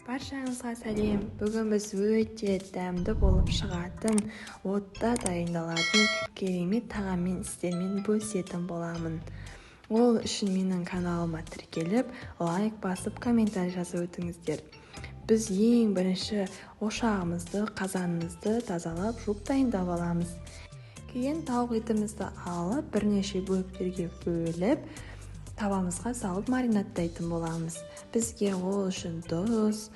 Баршаңызға сәлем. Бүгін біз өте дәмді болып шығатын, отта дайындалатын керемет тағаммен сіздермен бөлісетін боламын. Ол үшін менің каналыма тіркеліп, лайк басып, комментарий жазып өтіңіздер. Біз ең бірінші ошағымызды, қазанымызды тазалап, жуып дайындап аламыз. Кейін тауық етімізді алып, бірнеше бөліктерге бөліп, табамызға салып маринадтайтын боламыз. Бізге ол үшін тұз,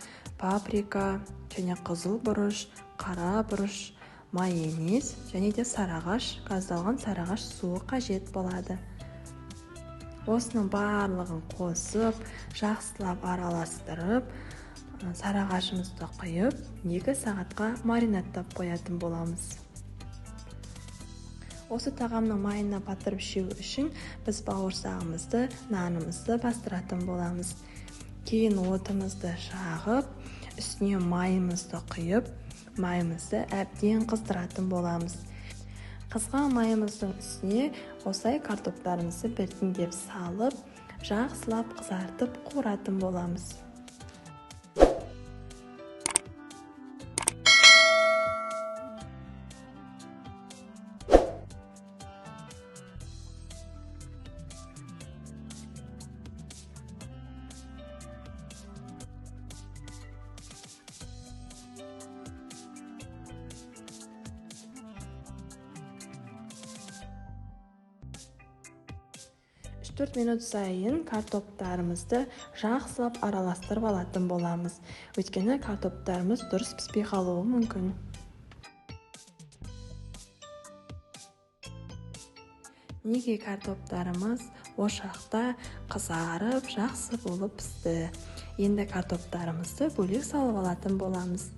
паприка және қызыл бұрыш, қара бұрыш, майонез және де сарыағаш, газдалған сарыағаш суы қажет болады. Осының барлығын қосып, жақсылап араластырып, сарыағашымызды құйып, 2 сағатқа маринадтап қоятын боламыз. Осы тағамның майына батырып жеу үшін біз бауырсағымызды, нанымызды бастыратын боламыз. Кейін отымызды жағып, үстіне майымызды құйып, майымызды әбден қыздыратын боламыз. Қызған майымыздың үстіне осылай картоптарымызды біртіндеп салып, жақсылап қызартып қуыратын боламыз. Төрт минут сайын картоптарымызды жақсылап араластырып алатын боламыз. Өйткені картоптарымыз дұрыс піспей қалуы мүмкін. Неге картоптарымыз ошақта қызарып, жақсы болып пісті. Енді картоптарымызды бөлек салып алатын боламыз.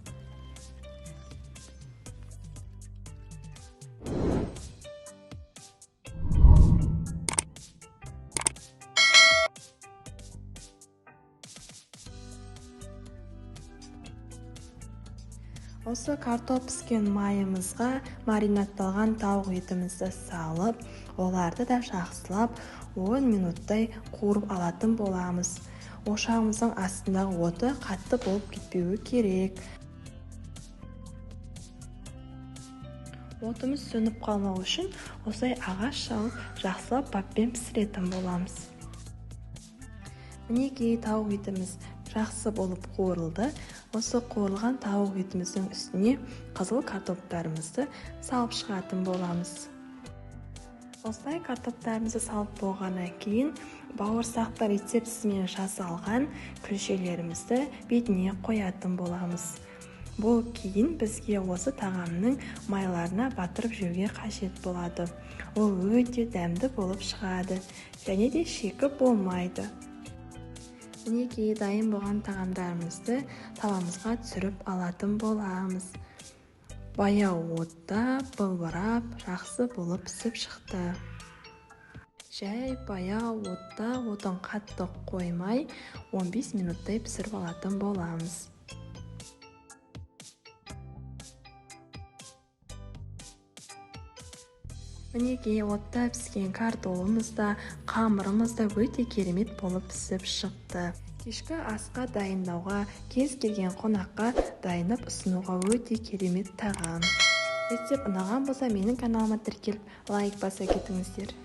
Осы картоп піскен майымызға маринадталған тауық етімізді салып, оларды да жақсылап 10 минуттай қуырып алатын боламыз. Ошағымыздың астындағы оты қатты болып кетпеуі керек. Отымыз сөніп қалмау үшін осылай ағаш шалып, жақсылап баппен пісіретін боламыз. Мінекей тауық етіміз жақсы болып қуырылды. Осы қуырылған тауық етіміздің үстіне қызыл картоптарымызды салып шығатын боламыз. Осылай картоптарымызды салып болғаннан кейін бауырсақтар рецептісімен жасалған күлшелерімізді бетіне қоятын боламыз. Бұл кейін бізге осы тағамның майларына батырып жеуге қажет болады. Ол өте дәмді болып шығады және де шегі болмайды. Мінекей дайын болған тағамдарымызды табамызға түсіріп алатын боламыз. Баяу отта былбырап жақсы болып пісіп шықты. Жай баяу отта отын қатты қоймай 15 минуттай пісіріп алатын боламыз. Мінекей отта піскен картобымыз да, қамырымыз да өте керемет болып пісіп шықты. Кешкі асқа дайындауға, кез келген қонаққа дайындап ұсынуға өте керемет тағам. Рецепт ұнаған болса, менің каналыма тіркеліп, лайк баса кетіңіздер.